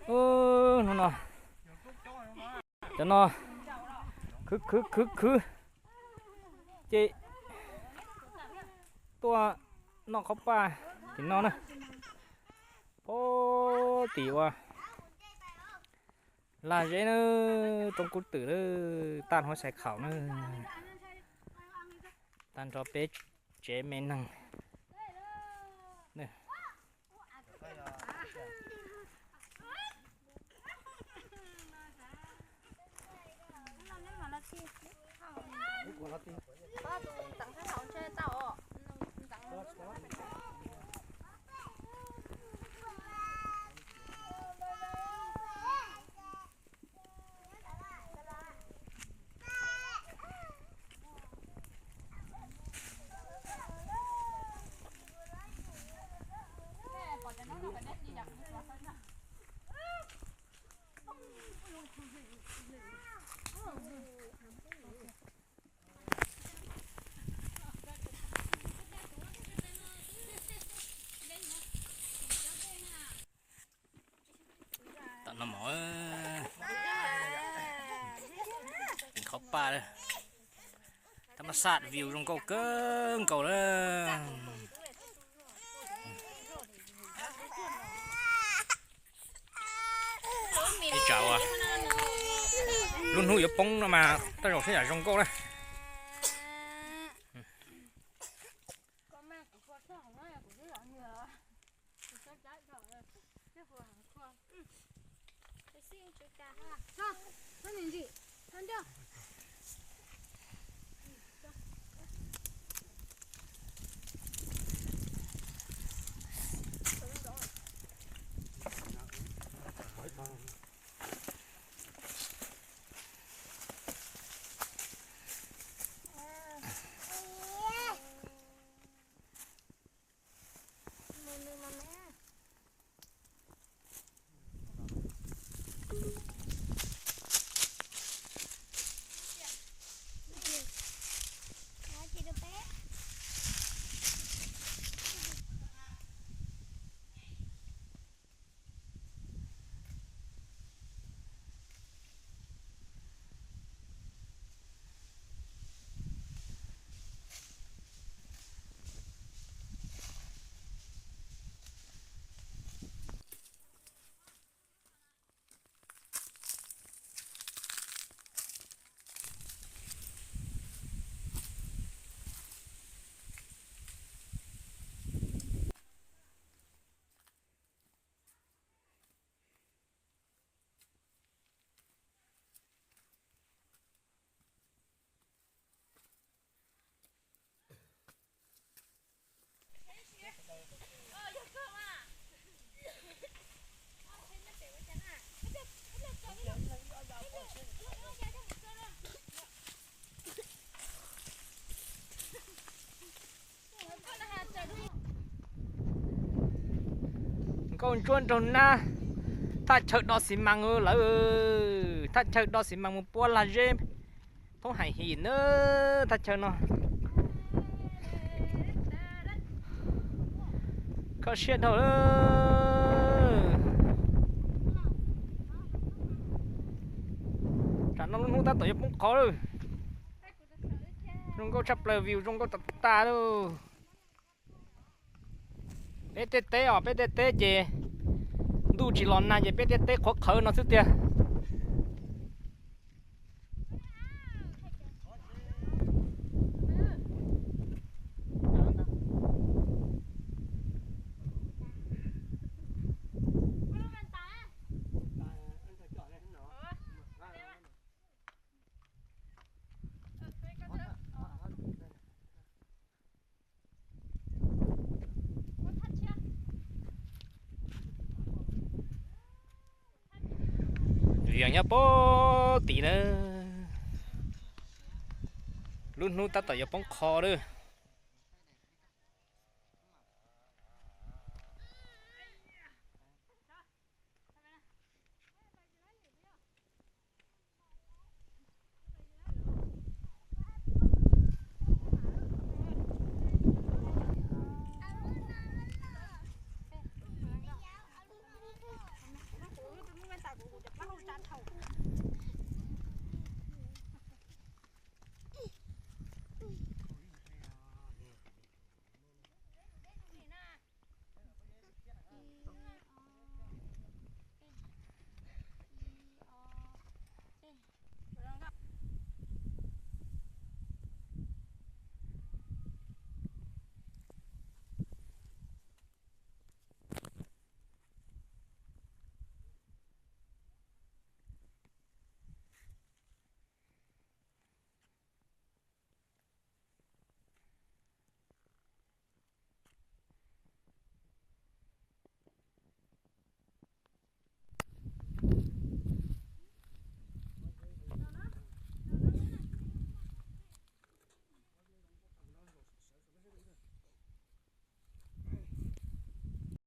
Ub, hnub no cov no khwv khwv khwv khwv ces tuaj noj qhov paj tim no na. Pab tim ua lag zeb na, roob kub twm na, tag nrho sai khaum na, tag nrho peb tsev me neeg. Tam no mov, qhov paj, thab mab xaj view zoo nkauj kawg nkaus lawm. Ib tsam uas lub hnub yuav poob no mas tej zaum sib yam zoo nkauj na. Nkauj ntsuab nraug nab, thaj chaw do xi mas lawm, thaj chaw do xi mas mus puab lag zeb thoob hais him na, thaj chaw no kho siab dhau lawm. Tsam no lub hnub tab tom yuav poob qho lawm. Zoo nkauj tshaj plaws, view zoo nkauj tas tas lawm. Peb tej teb os, peb tej teb ces ntuj tsis los nag ces peb tej teb qhuav qhawv no xwb tiag. Vias nyob pem tid na, lub hnub tab tom yuav poob qho lawm. Dhau.